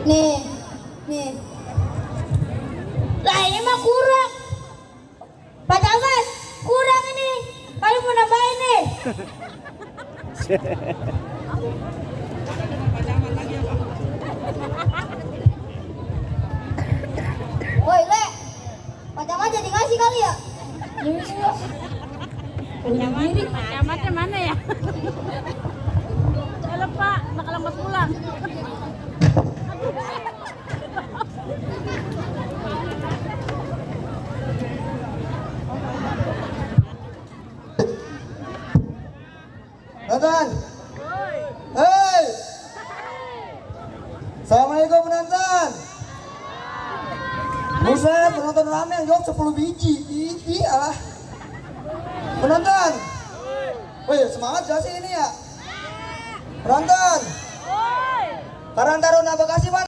Nih, nih. Lah ini mah kurang. Pak Camat, kurang ini. Kalian mau nambahin nih. Woi, Le. Pak Camat jadi ngasih kali ya? Iya. Pak Camatnya mana ya? Halo Pak, bakal lambat pulang. Penonton. Hei. Assalamualaikum penonton. Buset, penonton rame yang jawab 10 biji. Ih, alah. Penonton. Wih, semangat gak sih ini ya? Penonton. Karang Taruna Bekasi mana?